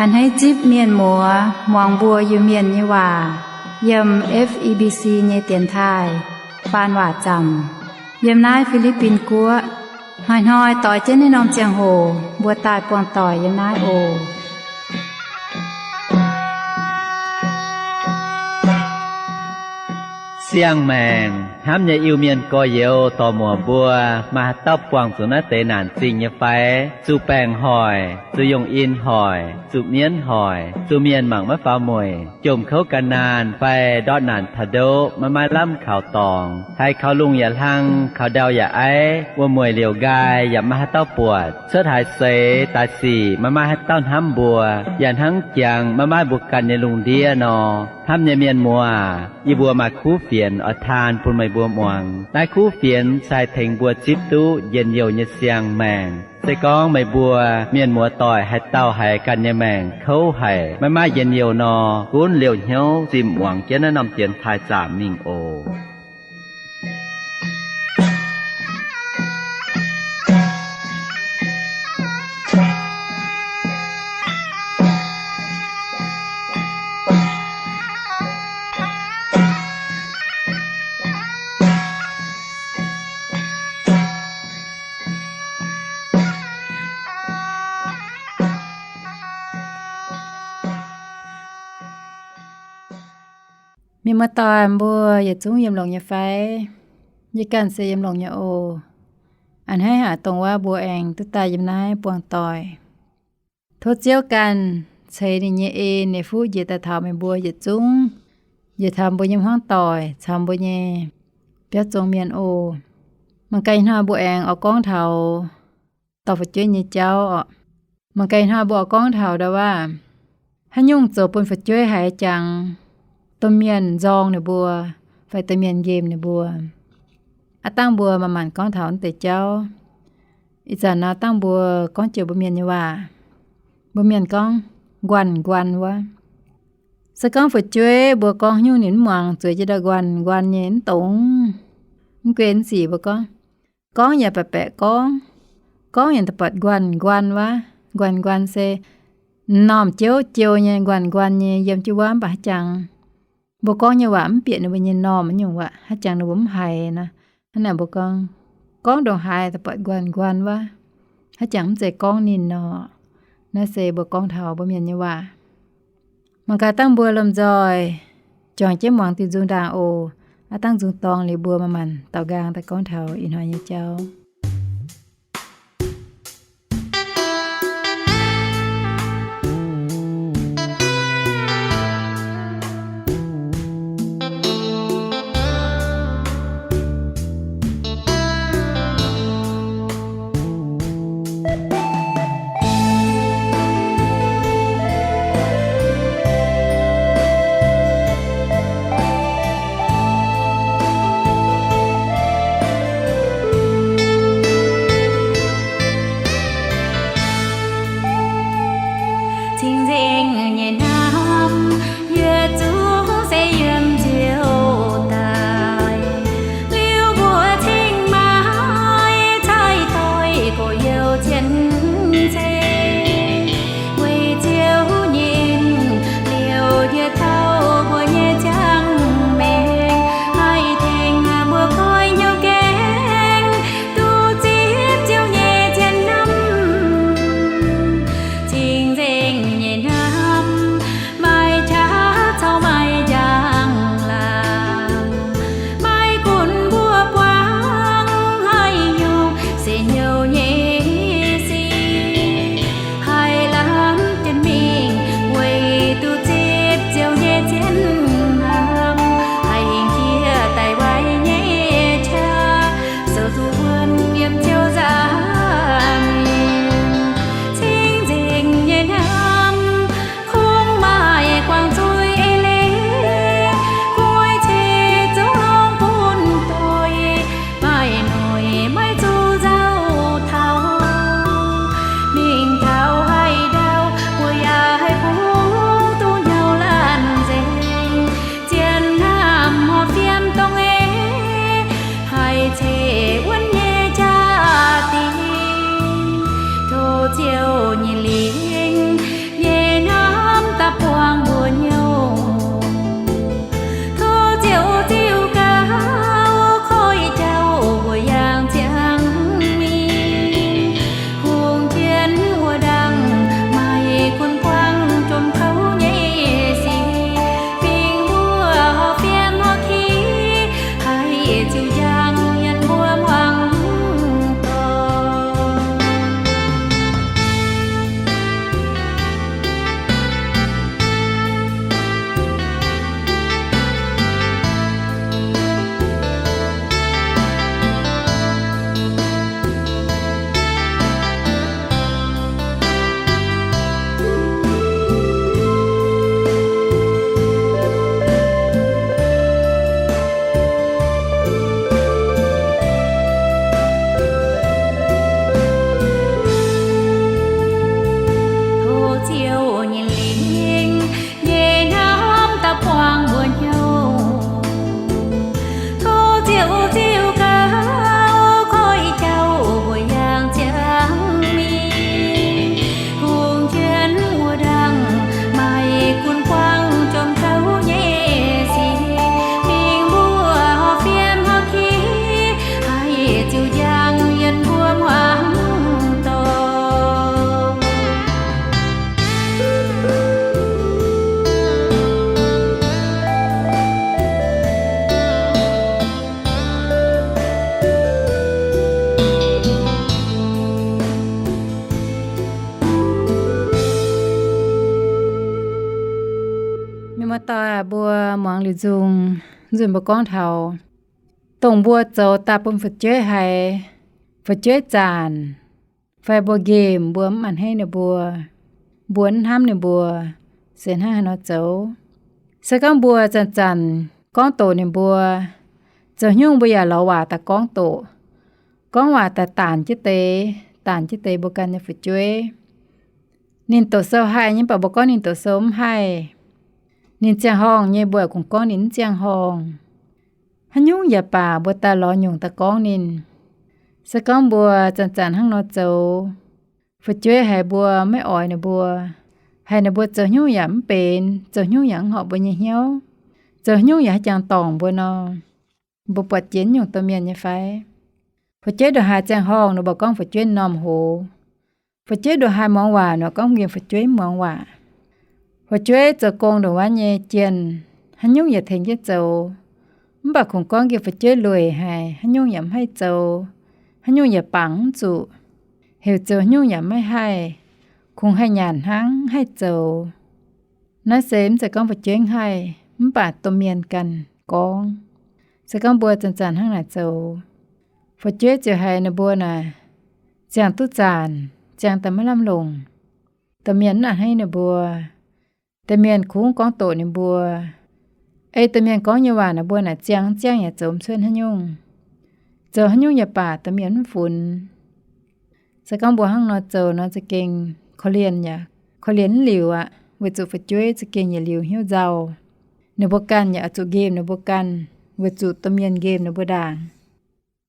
A'hneiv zipv mienh muoz muangx mbuo Iu-Mienh nyei waac yiem F E B C nyei dienx taaih faan waac zaamc yiem naaiv Fi^li^bin Guoqv. Hnoi-hnoi doix jienv naaiv norm ziangh hoc mbuo daaih buangh doic yiem naaiv oc. Siang-maengc hnamv nyei Iu-Mienh gorx-youz dorc-muoc mbuo, maaih haaix dauh buangh zuqc naaiv deix naanc zingh nyei fai? Zuqc baengc hoic, zuqc yungh in hoic, zuqc mienv hoic, zuqc mienh mangc maiv faaux mueic, jomc kouv gan naanh fai ndortv naanc taux ndoqv maiv maaih lamh kaux dorngx, haiz kaux lungh yaac hlang, kaux ndau yaac aiv, wuom-mueic liouc nqaai yaac maiv maaih haaix dauh buatc, cuotv haaix seix daaih sic maiv maaih haaix dauh hnamv mbuo, yaac hnangv jangx maiv maaih mbuo ganh nyei lungh ndiev nor. Hnamv nyei mienh muoz, yie mbuo maaih kuv fienx oix taan bun meih mbuo muangx. Naaiv kuv fienx se haih tengx mbuo zipv duqv njien-youh nyei siang-maengc. Se gorngv meih mbuo mienh muoz doic haaix dauh haiz ganh nyei maengc kouv haic, maiv maaih njien-youh nor, gunv liouh hnyouv zinh muangx jienv naaiv norm dienx taaih zaamc mingh oc. Mienh muoz-doic mbuo yietc zungv yiem longx nyei fai? Yie ganh se yiem longx nyei oc. A'hneiv haic dongh wuov mbuo aengx duqv daaih yiem naaiv buangh doic. Tov Ziouv ganh ceix ninh nyei en nyei fuqv njiec daaih taux meih mbuo yietc zungv, njiec taux mbuo nyei hmuangv doic caux mbuo nyei biauv zong mienh oc. Mangc gaax ih hnoi mbuo aengx oix gorngv taux dorh fu'jueiv nyei jauv oc. Mangc gaax ih hnoi mbuo oix gorngv taux ndau wuov, haaix nyungc zoux bun fu'jueiv haiz jangx domh mienh nzorng ninh mbuo fai domh mienh nqemh ninh mbuo. Aav dangh mbuo manc-manc gorngv taux naaiv deix jauv. Ih zanc naaiv dangh mbuo gorngv joux mbuo mienh nyei waac, mbuo mienh gorngv nquanh nquanh wuov. Se gorngv fu'jueiv mbuo gorngv haaix nyungc ninh mv muangx, zueiz jienv ndau nquanh nquanh nyei mv dongz, mv guei mv sic mbuo gorngv, gorngv yaac baeqc baeqc gorngv, gorngv yaac da'buatc nquanh nquanh wuov. Nquanh nquanh se m'normh jouv jou nyei, nquanh nquanh nyei yiem jienv wuov mv baac haaix jangx mbuo gorngv nyei waac mv bieqc ninh mbuo nyei normh nyungc waac, haaix jangx ninh mbuo mv haiz nor. Hnangv naaic mbuo gorngv, gorngv ndongc haaix da'buatc nquanh nquanh wuov, haaix jangx mv zeiz gorngv ninh nor. Naaiv se mbuo gorngv taux mbuo mienh nyei waac. Mangc gaax dangh mbuo lomh nzoih juangc jienv muangx diuh nzung ndaangc oc. Aav dangh nzung dorngx liuz mbuo manc-manc daaux nqaang daaih gorngv taux ih hnoi nyei jauv. Muoz-doic aac, mbuo muangx liuz nzung, nzunc mbuo gorngv taux dongh mbuo zoux daaih bun fu'jueiv haiz fu'jueiv zaanc, fai mbuo nqemh mbuo mv a'hneiv ninh mbuo, mbuo mv hnamv ninh mbuo, se hnangv haaix nor zoux. Se gorngv mbuo zanc-zanc gorngv doqc ninh mbuo, zoux haaix nyungc mbuo yaac lorz waac daaih gorngv doqc, gorngv waac daaih daanc jienv deix, daanc jienv deix mbuo ganh nyei fu'jueiv. Ninh doqc sou haih nyei, mv baac mbuo gorngv ninh doqc sou mv haih. Ninh ziangh horngh nyei, mbuo yaac kungx gorngv ninh mv ziangh horngh. Haaix nyungc yaac baac mbuo daaih lorz nyungc daaih gorngv ninh. Se gorngv mbuo zanc-zanc hnangv nor zoux, fu'jueiv haiz mbuo maiv oix ninh mbuo, haiz ninh mbuo zoux haaix nyungc yaac mv benx, zoux haaix nyungc yaac mv horpc mbuo nyei hnyouv, zoux haaix nyungc yaac haih jangx dorngc mbuo nor, mbuo buatc jiex nyungc domh mienh nyei fai? Fu'jueiv ndongc haaix ziangh horngh, ninh mbuo gorngv fu'jueiv m'normh hoz. Fu'jueiv ndongc haaix muangx waac, ninh mbuo gorngv nqemh fu'jueiv mv muangx waac. Fu'jueiv zoux gong ndongc wuov nyei jienh, haaix nyungc yaac tengx jienv zoux, mv baac kungx gorngv nqemh fu'jueiv lueic haic, haaix nyungc yaac mv haih zoux, haaix nyungc yaac bangc mv zuqc, heuc zoux haaix nyungc yaac maiv haih, kungx haih nyanc hnangv, mv haih zoux. Naaiv se mv zeiz gorngv fu'jueiv mv haih, mv baac domh mienh ganh gorngv. Se gorngv mbuo zanc-zanc hnangv naaic zoux, fu'jueiv ziouc haiz ninh mbuo naaic ziangh duqv zaanc, ziangh daaih maiv lamh longc. Domh mienh mv a'hneiv ninh mbuo. Domh mienh kungx gorngv doqc ninh mbuo. Ei domh mienh gorngv nyei waac naaic mbuo naaic ziangh mv ziangh yaac zoux mv cuotv haaix nyungc. Zoux haaix nyungc yaac baac domh mienh mv funx. Se gorngv mbuo hnangv nor zoux nor za'gengh korv-lienh yaac korv-lienh mv liuz aqv, weic zuqc fu'jueiv za'gengh yietc liuz hnyouv nzauh. Ninh mbuo ganh yaac oix zuqc nqemh ninh mbuo ganh, weic zuqc domh mienh nqemh ninh mbuo ndaangc.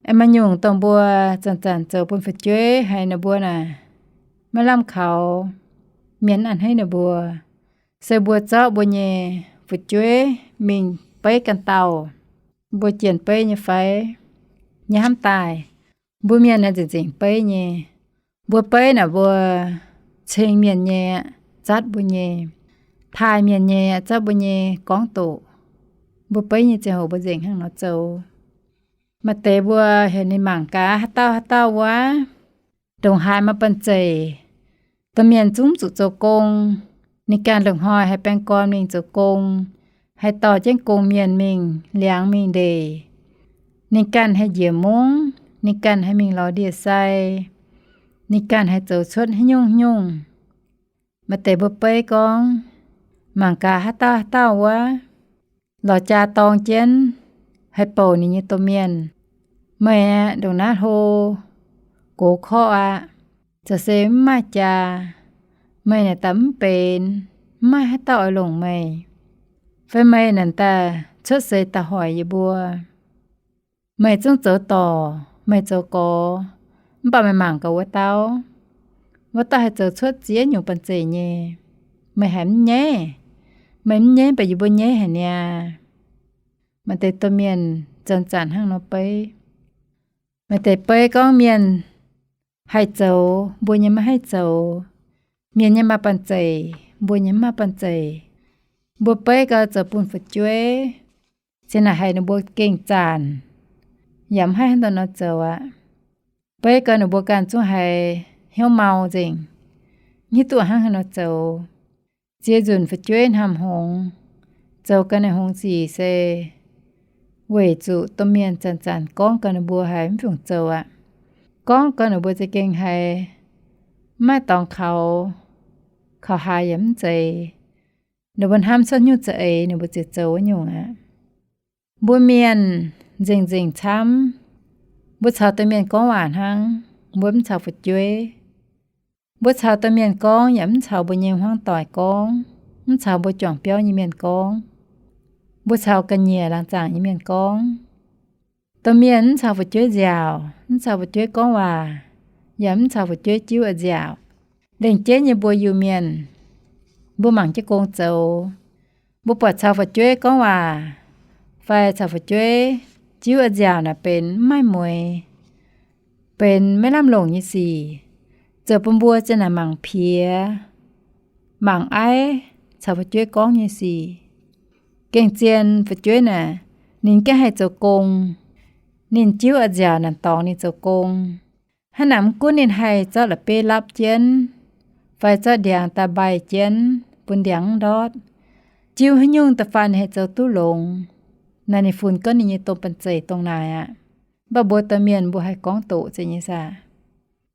Aengx maaih nyungc dongh mbuo zanc-zanc zoux bun fu'jueiv haiz ninh mbuo naaic maiv lamh kaux, mienh mv a'hneiv ninh mbuo. Se mbuo zorqv mbuo nyei fu'jueiv mingh beiv ganh dauh, mbuo jienh beiv nyei fai? Nyei hnamv daaih, mbuo mienh naaiv nzengc-nzengc beiv nyei. Mbuo beiv naaic mbuo ceng mienh nyei aqv, zatv mbuo nyei, taaih mienh nyei aqv, zatv mbuo nyei gorngv doqc. Mbuo beiv nyei ziangh hoc mbuo nzengc hnangv nor zoux. Maaih deix mbuo heuc ninh mangc gaax haaix dauh haaix dauh wuov, ndongc haaix maaih banh zeic. Domh mienh zungv zuqc zoux gong. Ninh ganh longc hnoi haih baeng gorn mingh zoux gong, haih dorh jienv gong-mienh mingh liangx mingh ndeic. Ninh ganh haih njiec mungv, ninh ganh haih mingh lorz ndie-sai, ninh ganh haih zoux cuotv haaix nyungc haaix nyungc. Maaih deix mbuo beiv gorngv, mangc gaax haaix dauh haaix dauh wuov, lorz jaa dorng jienv, haih bouc ninh nyei domh mienh. Meih aeqv, ndongc naaiv hlo, gox korqv aqv, za'gengh mv maaih jaa. Meih naaic daaih mv benx, mv maaih haaix dauh oix longc meih. Fai meih naaic daaih cuotv seix daaih hoic yie mbuo. Meih zungv zoux dorc, meih zoux gorx, mv baac meih mangc gaax wuov dauh. Wuov dauh haih zoux cuotv ziex nyungc banh zeic nyei. Meih haiz mv nyaiv? Meih mv nyaiv, mv baac yie mbuo nyaiv haic niaa. Maaih deix domh mienh zanc-zanc hnangv nor beiv. Maaih deix beiv gorngv mienh haih zoux, mbuo nyei maiv haih zoux. Mienh nyei maaih banh zeic, mbuo nyei mv maaih banh zeic. Mbuo beiv gau zoux bun fu'jueiv, se naaic haiz ninh mbuo gengh zaanc, yaac mv haih hnangv nor zoux aqv. Beiv gau ninh mbuo ganh zungv haiz hnyouv mau nzengc, mv hiuv duqv hnangv haaix nor zoux. Ziex nzunc fu'jueiv hnamv hngongx, zoux gau naaiv hngongx sic se weic zuqc domh mienh zanc-zanc gorngv gau ninh mbuo haiz mv fungc zoux aqv. Gorngv gau ninh mbuo za'gengh haiz mv maaih dorngx kaux, kaux haaix yaac mv zeiz. Ninh mbuo hnamv cuotv nyungc za'eix ninh mbuo ziouc zoux wuov nyungc aqv. Mbuo mienh nzengc-nzengc camv. Mbuo caux domh mienh gorngv waac hnangv, mbuo mv caux fu'jueiv. Mbuo caux domh mienh gorngv yaac mv caux mbuo nyei hmuangv doic gorngv, mv caux mbuo juangc biauv nyei mienh gorngv. Mbuo caux ga'nyiec laangz zaangc nyei mienh gorngv. Domh mienh mv caux fu'jueiv nziaauc, mv caux fu'jueiv gorngv waac, yaac mv caux fu'jueiv jiuv a'nziaauc. Lengc jeiv nyei mbuo Iu-Mienh, mbuo mangc jienv gong zoux. Mbuo buatc caux fu'jueiv gorngv waac fai caux fu'jueiv jiuv a'nziaauc naaic benx mv maaih mueix, benx maiv lamh longc nyei sic, zoux bun mbuo za'naaic mangc piex, mangc aiv caux fu'jueiv gorngv nyei sic. Gengh zien fu'jueiv naaic, ninh gengh haih zoux gong. Ninh jiuv a'nziaauc naaic dorngx ninh zoux gong. Hnangv naaic mv gunv ninh haih zorqv la'bieiv lapv jienv, fai zorqv ndiangx daaih mbaih jienv bun ndiangx mv ndortv, jiuv haaix nyungc da'faanh ninh haih zoux duqv longx. Naaiv ninh funx gorngv ninh nyei domh banh zeic dongh naaic aqv. Mv baac mbuo domh mienh mbuo haih gorngv doqc zeiz nyei saah?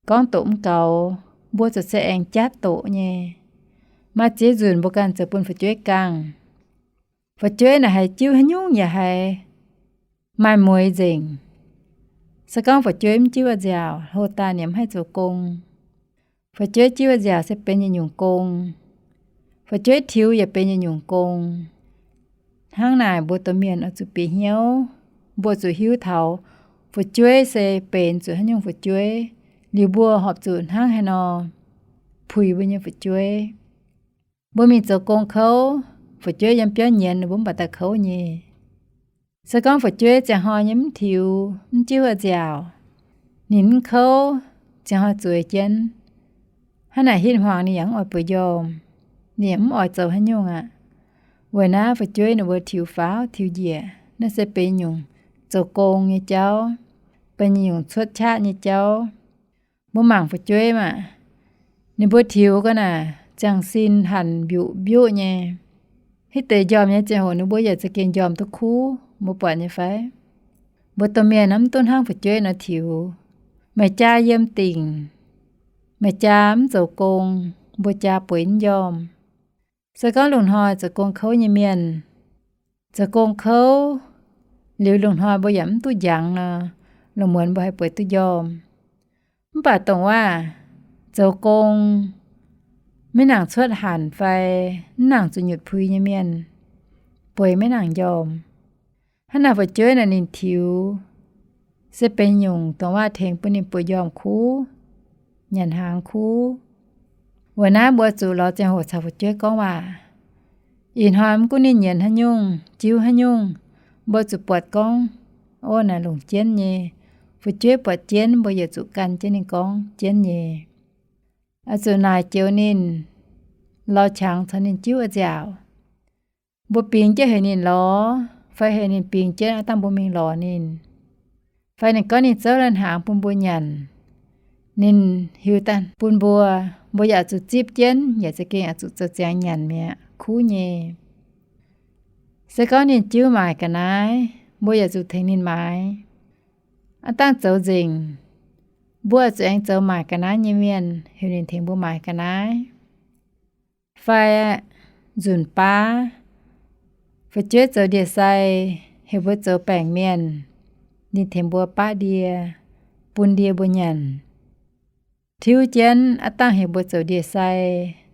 Gorngv doqc mv gaux, mbuo zuqc se aengx jatv doqc nyei. Maaih ziex nzunc mbuo ganh zoux bun fu'jueiv gangh. Fu'jueiv naaic haiz jiuv haaix nyungc yaac haiz maaih mueiz nzengc. Se gorngv fu'jueiv mv jiuv a'nziaauc, hlo daaih ninh mv haih zoux gong. Fu'jueiv jiuv a'nziaauc se benx yietc nyungc gong. Fu'jueiv tiux yaac benx yietc nyungc gong. Hnangv naaic mbuo domh mienh oix zuqc bieqc hnyouv. Mbuo zuqc hiuv taux fu'jueiv se benx zuqc haaix nyungc fu'jueiv, liuz mbuo horpc zuqc hnangv haaix nor puix mbuo nyei fu'jueiv. Mbuo mingh zoux gong kouv, fu'jueiv yiem biauv nyienz ninh mbuo mv baac daaih kouv nyei. Se gorngv fu'jueiv ziangh hnoi nyei mv tiux, mv jiuv a'nziaauc, ninh mv kouv, ziangh hnoi zueiz jienv, hnangv naaic hitv hmuangx ninh yaac mv oix bueix njormh, ninh yaac mv oix zoux haaix nyungc aqv. Weic naaiv fu'jueiv ninh mbuo tiux faaux tiux njiec, naaiv se benx nyungc zoux gong nyei jauv, benx nyungc cuotv qaqv nyei jauv. Mbuo mangc fu'jueiv maah, ninh mbuo tiux ga'naaiv ziangh sin hanc mbiuqc mbiuqc nyei. Hitv deix njormh nyei ziangh hoc ninh mbuo yaac za'gengh njormh duqv kuv, mbuo buatc nyei fai? Mbuo domh mienh mv duqv hnangv fu'jueiv nor tiux. Meih jaa yiem dingc, meih jaa mv zoux gong, mbuo jaa bueix mv njormh. Se gorngv lungh hnoi zoux gong kouv nyei mienh, zoux gong kouv liuz lungh hnoi mbuo yaac mv duqv njangx nor, lungh muonz mbuo haih bueix duqv njormh. Mv baac dongh waac zoux gong maiv nangc cuotv hanc fai mv nangc zuqc nyutc puix nyei mienh, bueix maiv nangc njormh. Hnangv naaic fu'jueiv naaic ninh tiux se benx nyungc dongh waac tengx bun ninh bueix njormh kuv, nyanc hnaangx kuv. Weic naaiv mbuo zuqc lorz ziangh hoc caux fu'jueiv gorngv waac. Ih hnoi mv gunv ninh nyienz haaix nyungc, jiuv haaix nyungc, mbuo zuqc buatc gorngv, o, naaic longc jienv nyei. Fu'jueiv buatc jienv, mbuo yietc zuqc gan jienv ninh gorngv jienv nyei. Oix zuqc naaic joux ninh, lorz qangx caux ninh jiuv a'nziaauc. Mbuo bingx jienv heuc ninh lorz, fai heuc ninh bingx jienv aav dangh mbuo mingh lorz ninh, fai ninh gorngv ninh zouv lai-hnaangx bun mbuo nyanc, ninh hiuv daaih bun mbuo, mbuo yaac zuqc zipv jienv, yaac za'gengh oix zuqc zoux ziangx nyanc mi'aqv, kuv nyei. Se gorngv ninh jiuv maaic ga'naaiv, mbuo yaac zuqc tengx ninh maaiz. Aav dangh zoux nzengc, mbuo oix zuqc aengx zoux maaic ga'naaiv nyei mienh, heuc ninh tengx mbuo maaiz ga'naaiv. Fai nzunc baav, fu'jueiv zoux ndie-sai, heuc mbuo zoux baengc mienh, ninh tengx mbuo baqv ndie, bun ndie mbuo nyanc. Tiuv jienv aav dangh heuc mbuo zoux ndie-sai,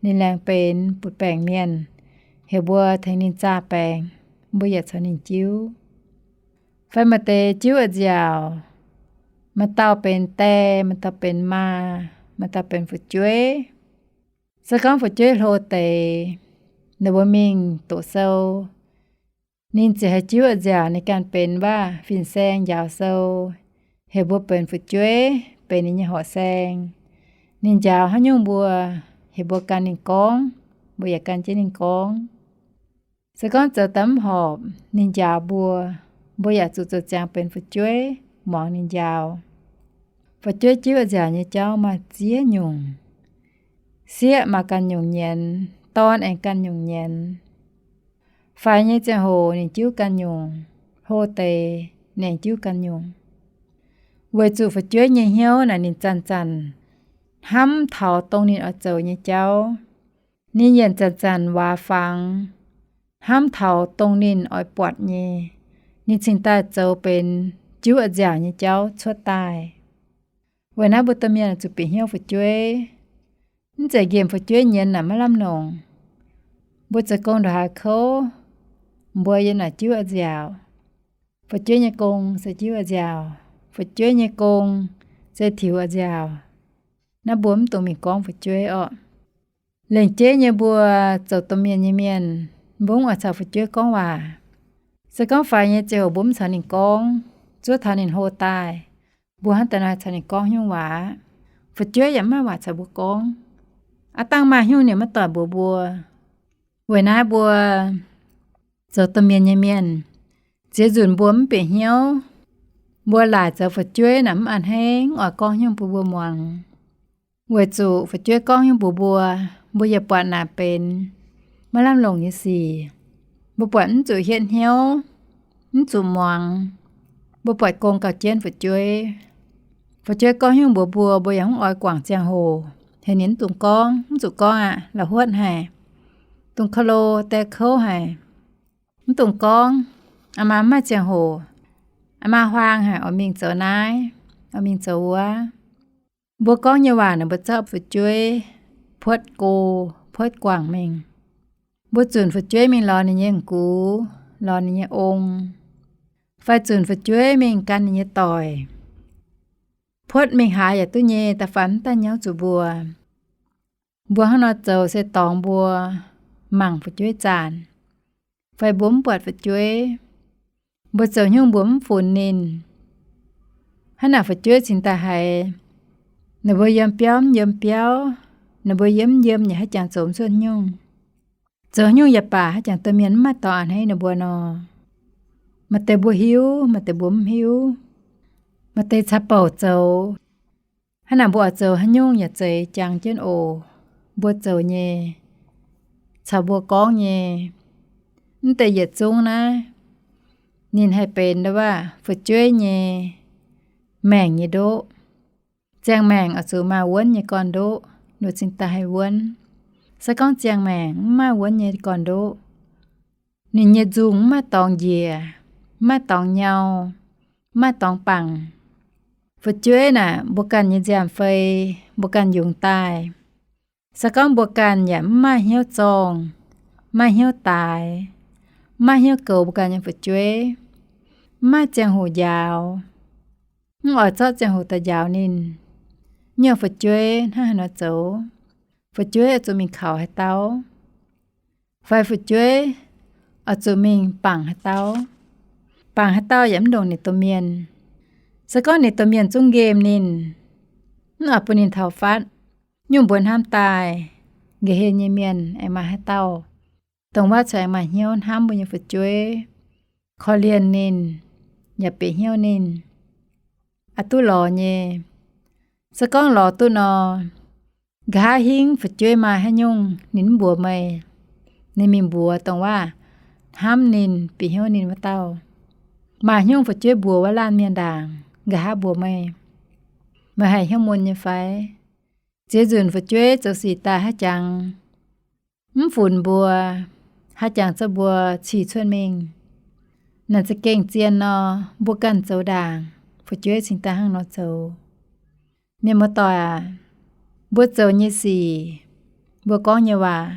ninh laengz benx butv-baengc mienh, heuc mbuo tengx ninh zaah baengc, mbuo yaac caux ninh jiuv. Fai maaih deix jiuv a'nziaauc, maaih dauh benx die, maaih dauh benx maa, maaih dauh benx fu'jueiv. Se gorngv fu'jueiv hlo deix, ninh mbuo mingh doqc sou, ninh ziouc haih jiuv a'nziaauc, ninh ganh benx waac fin-saeng njaaux sou, heuc mbuo benx fu'jueiv, benx ninh nyei horqc saeng. Ninh njaaux haaix nyungc mbuo, heuc mbuo gan ninh gorngv, mbuo yaac gan jienv ninh gorngv. Se gorngv zoux daaih mv horpc, ninh njaaux mbuo, mbuo yaac zuqc zoux ziangx benx fu'jueiv muangx ninh njaaux. Fu'jueiv jiuv a'nziaauc nyei jauv maaih ziex nyungc. Sieqv maaih ganh nyungc nyienz, dorn aengx ganh nyungc nyienz. Faix nyei ziangh hoc ninh jiuv ganh nyungc, hlo deix ninh aengx jiuv ganh nyungc. Weic zuqc fu'jueiv nyei hnyouv naaic ninh zanc-zanc hnamv taux dongh ninh oix zoux nyei jauv. Ninh yaac zanc-zanc waac fangx hnamv taux dongh ninh oix buatc nyei. Ninh cingx daaih zoux benx jiuv a'nziaauc nyei jauv cuotv daaih. Weic naaiv mbuo domh mienh zuqc bieqc hnyouv fu'jueiv. Mv zeiz nqemh fu'jueiv nyienz naaic maiv lamh longc. Mbuo zoux gong ndongc haaix kouv, mbuo yiem naaic jiuv a'nziaauc. Fu'jueiv nyei gong se jiuv a'nziaauc. Fu'jueiv nyei gong se tiux a'nziaauc. Naaiv mbuo mv dungx mingh gorngv fu'jueiv orqc. Lengc jeiv nyei mbuo zoux domh mienh nyei mienh, mbuo mv oix caux fu'jueiv gorngv waac. Se gorngv faix nyei ziouc mbuo mv caux ninh gorngv, zuov taux ninh hlo daaih, mbuo hnangv daaih nor caux ninh gorngv nyungc waac. Fu'jueiv yaac mv maaih waac caux mbuo gorngv. Aav dangh maaih nyungc ninh maiv doic mbuox mbuo. Weic naaiv mbuo zoux domh mienh nyei mienh, ziex nzunc mbuo mv bieqc hnyouv, mbuo laaic zoux fu'jueiv naaic mv a'hneiv, mv oix gorngv nyungc bun mbuo muangx. Weic zuqc fu'jueiv gorngv nyungc mbuox mbuo, mbuo yaac buatc naaic benx maiv lamh longc nyei sic. Mbuo buatc mv zuqc hietv hnyouv, mv zuqc muangx, mbuo buatc gong gauh jienv fu'jueiv. Fu'jueiv gorngv haaix nyungc mbuox mbuo, mbuo yaac mv oix guangc ziangh hoc heuc ninh mv dungx gorngv, mv zuqc gorngv aqv, la'huotv haic, dungx ka'lo die kouv haic, mv dungx gorngv. Aa maa mv maaih ziangh hoc, aa maa huaang haic, oix mingh zoux naaiv, oix mingh zoux wuov. Mbuo gorngv nyei waac naaic mbuo zorqv fu'jueiv puotv go, puotv guangc mingh. Mbuo zunc fu'jueiv mingh lorz ninh nyei m'gux, lorz ninh nyei ong, fai zunc fu'jueiv mingh gan ninh nyei doic. Puotv mingh haaix yaac duqv nyei, da'faanh mv daaih nyauv zuqc mbuo. Mbuo hnangv nor zoux se dorngx mbuo mangc fu'jueiv zaanc, fai mbuo mv buatc fu'jueiv. Mbuo zoux haaix nyungc mbuo mv funx ninh. Hnangv naaic fu'jueiv cingx daaih haiz ninh mbuo yiem biauv mv yiem biauv, ninh mbuo yiem mv yiem yaac haaix jangx zoux mv cuotv nyungc. Zoux haaix nyungc yaac baac haaix jangx domh mienh mv maaih dorngx a'hneiv ninh mbuo nor. Maaih deix mbuo hiuv, maaih deix mbuo mv hiuv. Maaih deix caux bouc zoux. Hnangv naaic mbuo oix zoux haaix nyungc yaac zeiz jangx jienv oc. Mbuo zoux nyei, caux mbuo gorngv nyei, mv deix yietc zungv naaiv, ninh haih benx ndau wuov fu'jueiv nyei maengc nyei ndoqv. Ziangh maengc oix zuqc maaih wuonv nyei gorn-ndoqv, ninh cingx daaih haih wuonv. Se gorngv ziangh maengc mv maaih wuonv nyei gorn-ndoqv, ninh nyei nzungh mv maaih dorngx njiec, mv maaih dorngx nyau, mv maaih dorngx bangc. Fu'jueiv naaic mbuo ganh nyei nziaamv-fei, mbuo ganh yungz daaih. Se gorngv mbuo ganh yaac mv maaih hnyouv zorng, mv maaih hnyouv daaix, mv maaih hnyouv goux mbuo ganh nyei fu'jueiv, mv maaih ziangh hoc njaaux, mv oix zorqv ziangh hoc daaih njaaux ninh, nyungc fu'jueiv hnangv haaix nor zoux? Fu'jueiv oix zuqc mingh kaux haaix dauh? Fai fu'jueiv oix zuqc mingh bangc haaix dauh? Bangc haaix dauh yaac mv ndongc ninh domh mienh. Se gorngv ninh domh mienh zungv nqemh ninh, mv oix bun ninh taux fatv, nyungc mbuo hnamv daaih, nqa'hien nyei mienh aengx maaih haaix dauh dongh wuov cuotv aengx maaih hnyouv hnamv mbuo nyei fu'jueiv, korv-lienh ninh, yaac bieqc hnyouv ninh? Aa, duqv lorz nyei. Se gorngv lorz duqv nor, nqa'haav hingv fu'jueiv maaih haaix nyungc ninh mv mbuox meih, ninh mingh mbuox dongh wuov hnamv ninh, bieqc hnyouv ninh wuov dauh. Maaih haaix nyungc fu'jueiv mbuox wuov laanh mienh ndaangc, nqa'haav mbuox meih, meih haih hnyouv mun nyei fai? Ziex nzunc fu'jueiv zoux sic daaih haaix jangx mv funx mbuo, haaix jangx zorqv mbuo cih cuotv mingh, naaic za'gengh zien nor, mbuo ganh zoux ndaangc, fu'jueiv cingx daaih hnangv nor zoux. Mienh muoz-doic aac, mbuo zoux nyei sic, mbuo gorngv nyei waac,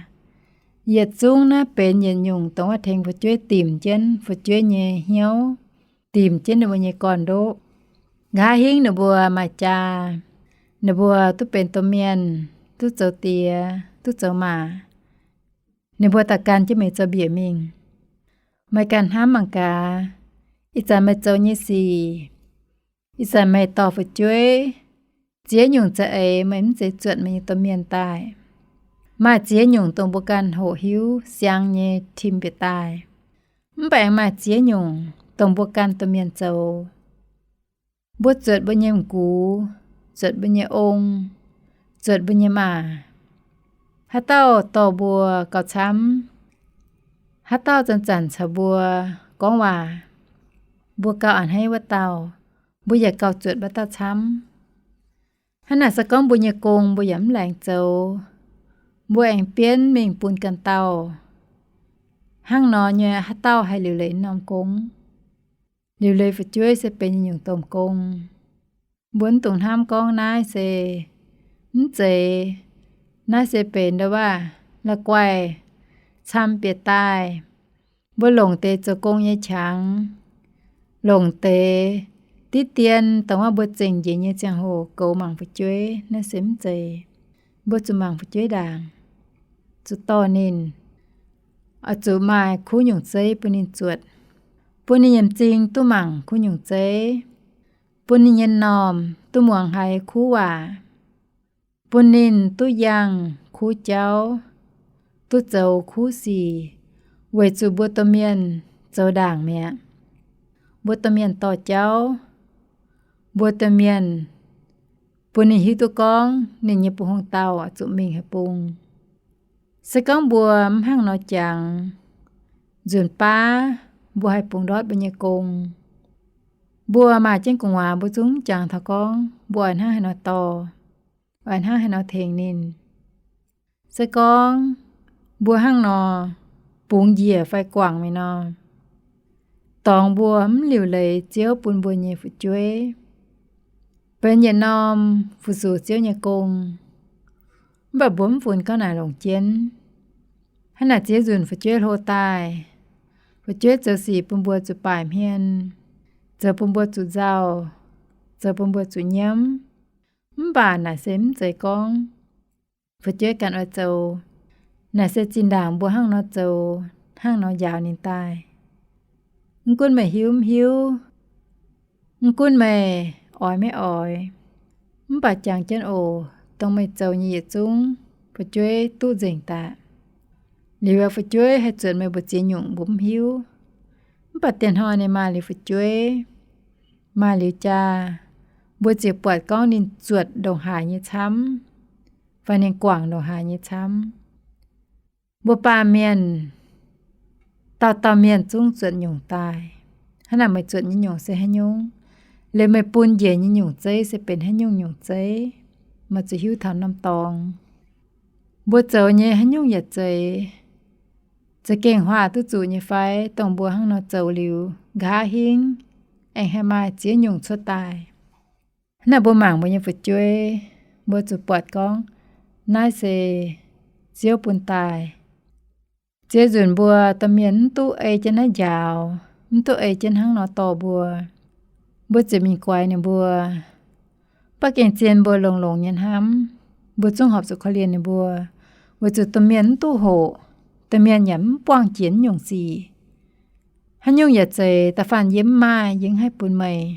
yietc zungv naaiv benx yietc nyungc dongh wuov tengx fu'jueiv dimc jienv fu'jueiv nyei hnyouv, dimc jienv ninh mbuo nyei gorn-ndoqv. Nqa'haav hingv ninh mbuo maaih jaa, ninh mbuo duqv benx domh mienh, duqv zoux diex, duqv zoux maac, ninh mbuo daaih gan jienv meih zoux mbiec mingh. Meih ganh hnamv mangc gaax, ih zanc meih zoux nyei sic, ih zanc meih dorh fu'jueiv, ziex nyungc za'eix meih mv zeiz zuotc meih nyei domh mienh daaih. Maaih ziex nyungc dongh mbuo ganh hoqc hiuv siang nyei tim bieqc daaih. Mv baac aengx maaih ziex nyungc dongh mbuo ganh domh mienh zoux. Mbuo zuotc mbuo nyei m'gux, zuotc mbuo nyei ong, zuotc mbuo nyei maa. Haaix dauh dorh mbuo gauh camv, haaix dauh zanc-zanc caux mbuo gorngv waac, mbuo gauh a'hneiv wuov dauh, mbuo yaac gauh zuotc wuov dauh camv. Hnangv naaic se gorngv mbuo nyei gong mbuo yaac mv laengz zoux, mbuo aengx bienv mingh bun ganh dauh. Hnangv nor nyei haaix dauh haih liuc leiz norm gong? Liuc leiz fu'jueiv se benx nyungc domh gong. Mbuo mv dungx hnamv gorngv naaiv se mv zeiz, naaiv se benx ndau wuov la'guaih cam bieqc daaih. Mbuo longc deix zoux gong nyei qangx, longc deix diqv dien dongh wuov mbuo zengc njiec nyei ziangh hoc goux mangc fu'jueiv, naaiv se mv zeiz. Mbuo zuqc mangc fu'jueiv ndaangc, zuqc dorh ninh, oix zuqc maaih kuv nyungc zeiv bun ninh zuotc, bun ninh nyei m'zing duqv mangc kuv nyungc zeiv, bun ninh nyei m'normh duqv muangx haiz kuv waac, bun ninh duqv yangh kuv jauv, duqv zoux kuv sic, weic zuqc mbuo domh mienh zoux ndaangc mi'aqv. Mbuo domh mienh dorh jauv, mbuo domh mienh bun ninh hiuv duqv gorngv ninh nyei bung hungh dauh oix zuqc mingh haaix bung. Se gorngv mbuo mv hnangv nor jangx, nzunc baav mbuo haih bungx ndortv mbuo nyei gong. Mbuo maaih jienv gu'nguaaz mbuo zungv mv jangx taux gorngv mbuo oix hnangv haaix nor dorh, oix hnangv haaix nor tengx ninh. Se gorngv mbuo hnangv nor bungx njiec fai guangc mingh nor, dorngx mbuo mv liuc leiz Ziouv bun mbuo nyei fu'jueiv. Benx yietc norm fu-sux Ziouv nyei gong, mv baac mbuo mv funx gauh naaic longc jienv. Hnangv naaic ziex nzunc fu'jueiv hlo daaih, fu'jueiv zoux sic bun mbuo zuqc baaic hmien, zoux bun mbuo zuqc nzauh, zoux bun mbuo zuqc nyiemv. Mv baac naaic se mv zeiz gorngv fu'jueiv ganh oix zoux. Naaic se zinh ndaangc mbuo hnangv nor zoux, hnangv nor njaaux ninh daaih. Mv gunv meih hiuv mv hiuv, mv gunv meih oix maiv oix, mv baac jangx jienv oc, dongh meih zoux nyei yietc zungv fu'jueiv duqv nzengc daaih. Liuz fu'jueiv haih zuotc meih mbu'ziex nyungc mbuo mv hiuv. Mv baac dieh hnoi ninh maaih liuz fu'jueiv, maaih liuz jaa, mbuo ziouc buatc gorngv ninh zuotc ndongc haaix nyei camv, fai ninh guangc ndongc haaix nyei camv. Mbuo baamh mienh, dauh dauh mienh zungv zuotc nyungc daaih. Hnangv naaic meih zuotc nyei nyungc se haaix nyungc? Liuz meih bun njiec nyei nyungc zeiv se benx haaix nyungc nyungc zeiv? Meih zuqc hiuv taux norm dorngx. Mbuo zoux nyei haaix nyungc yaac zeiz, za'gengh huaax duqv zuqc nyei fai? Dongh mbuo hnangv nor zoux liuz nqa'haav hingv aengx haih maaih ziex nyungc cuotv daaih. Hnangv naaic mbuo mangc mbuo nyei fu'jueiv, mbuo zuqc buatc gorngv naaiv se Ziouv bun daaih. Ziex nzunc mbuo domh mienh mv duqv ei jienv naaiv njaaux, mv duqv ei jienv hnangv nor dorh mbuo, mbuo ziouc mingh guaix ninh mbuo. Mv baac gengh zien mbuo longx-longx nyei hnamv, mbuo zungv horpc zuqc korv-lienh ninh mbuo, weic zuqc domh mienh mv duqv hoqc, domh mienh yaac mv buangh jiex nyungc sic. Haaix nyungc yaac zeiz, da'faanh yie mv maaih, yie mv haih bun meih.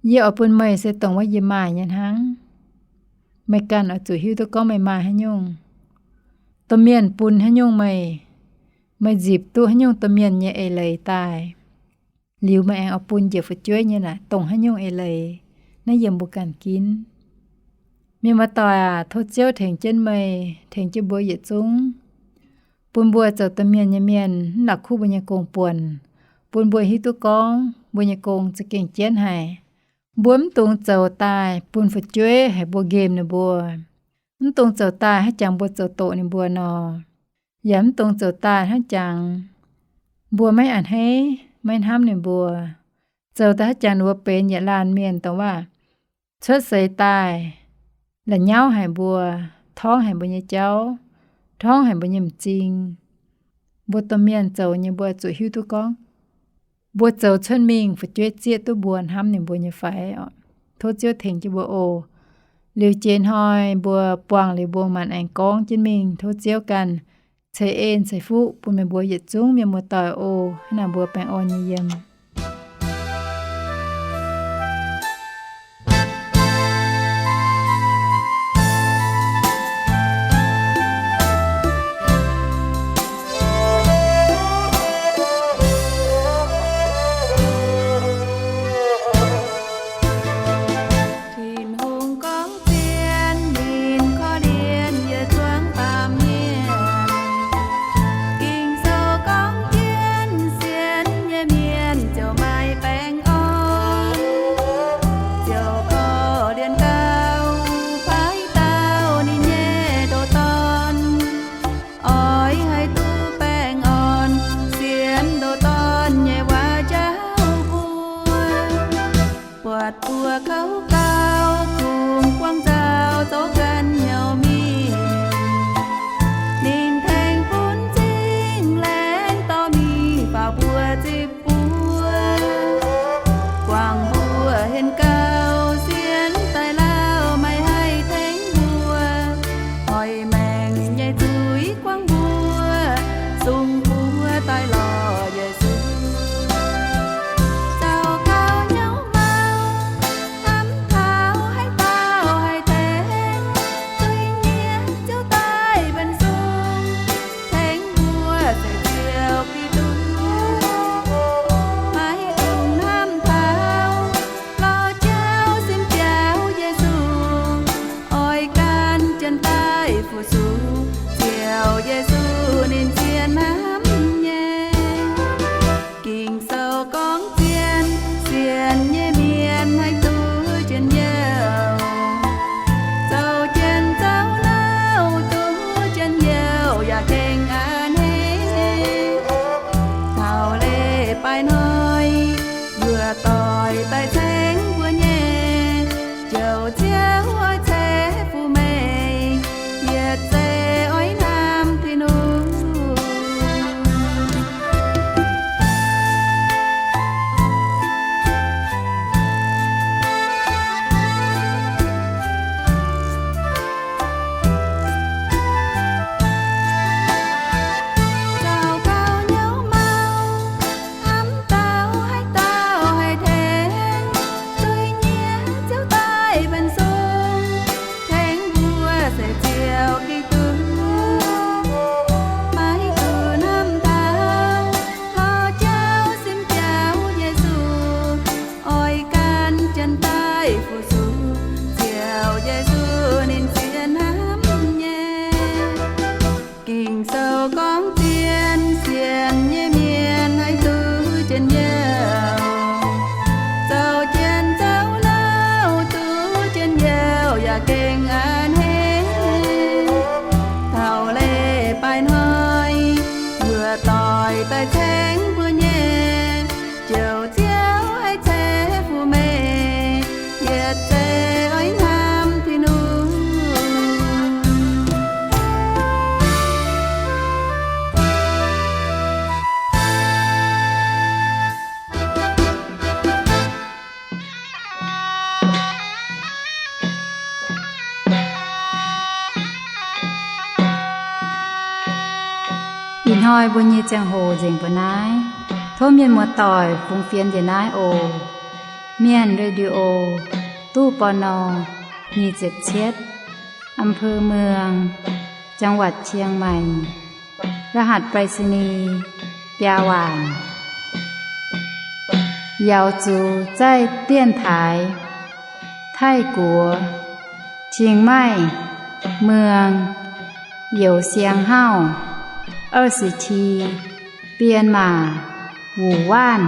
Yie oix bun meih se dongh wuov yie maaih nyei hnangv. Meih ganh oix zuqc hiuv duqv gorngv meih maaih haaix nyungc, domh mienh bun haaix nyungc meih, meih nzipc duqv haaix nyungc domh mienh nyei eix leiz daaih. Liuz meih aengx oix bun njiec fu'jueiv nyei naaic dongh haaix nyungc eix leiz, naaiv yiem mbuo ganh ginv. Mienh muoz-doic aac, tov Ziouv tengx jienv meih, tengx jienv mbuo yietc zungv, bun mbuo zoux domh mienh nyei mienh mv la'kuqv mbuo nyei gong-buonc, bun mbuo hiuv duqv gorngv mbuo nyei gong za'gengh jienv haic. Mbuo mv dungx zoux daaih bun fu'jueiv haiz mbuo nqemh ninh mbuo. Mv dungx zoux daaih hnangv jangx mbuo zoux doqc ninh mbuo nor. Yaac mv dungx zoux daaih hnangv jangx mbuo maiv a'hneiv, maiv hnamv ninh mbuo. Zoux daaih hnangv jangx ninh mbuo benx yietc laanh mienh dongh waac cuotv seix daaih la'nyauv haic mbuo, torngv haic mbuo nyei jauv, torngv haic mbuo nyei m'zing. Mbuo domh mienh zoux nyei mbuo zuqc hiuv duqv gorngv mbuo zoux cuotv mingh fu'jueiv zieqv duqv mbuo hnamv ninh mbuo nyei fai oc. Tov Ziouv tengx jienv mbuo oc. Liuz jiex hnoi mbuo buangh liuz mbuo maanc aengx gorngv jienv mingh. Tov Ziouv ganh ceix en ceix fuqv bun meih mbuo yietc zungv mienh muoz-doic oc. Hnangv naaic mbuo baengh orn nyei yiem. Tin-Hungh gorngv zien ninh korv-lienh yietc zungv baamh mienh. Ging-Sou gorngv jienv sienx nyei mienh ziouc maaih baengh orn. Ziouc korv-lienh gauh paaiv dauh ninh nyei ndoh dorn. Oix haih duqv baengh orn sienx ndoh dorn nyei waac njaaux mbuo. Buatc mbuo kouv gauh kungx buangh nzauh zoux ganh hnyouv mingh, ninh tengx bun zingh laengz dorh mingh faaux mbuo zipv buo. Guangc mbuo henv gauh sienx daaih lauh maiv haih tengx mbuo. Hoic maengc nyei zuiz guangc mbuo, sung mbuo daaih lorz Yesu. Zaux gauh hnyouv mauh, hnamv Doic daaih ceng mbuo nyei, Ziouv, Ziouv oix ceix fuqv meih, yietc zeiz oix hnamv Tin-Hungh. Zaux gauh hnyouv mau, hnamv dauh haaix dauh haih tengx, zuiz nyei Ziouv daaih benx sung, tengx mbuo se Ziouv Giduc. Maiv zuqc hnamv taux, lorz jauv simv biaux Yesu, oix gan jienv daaih fu-sux Ziouv Yesu, ninh sienx hnamv nyei. Ging-Sou gorngv zien sienx nyei mienh haih duqv njien-youh, zoux jien zoux louh duqv njien-youh yaac gengh a'hneiv. Taux leiz-baaix hnoi, yuoqc doic daaih ceng mbuo nyei, Ziouv, Ziouv oix ceix fuqv meih, yietc zeiz oix hnamv Tin-Hungh. Ih hnoi mbuo nyei ziangh hoc nzengc mbuo naaiv. Tov mienh muoz-doic fungx fienx njiec naaiv oc. Mienh Radio, ตู้ ปณ. nyic ziepc cietv, อำเภอเมือง จังหวัดเชียงใหม่ รหัสไปรษณีย์ biaa waanc. Yaux zuqc zaih dienx taaix Taiv-Guoqv, Chiang Mai, Muang, Youz Siang Hauv, 二十七, Bienh Maac, Wuc Waanv.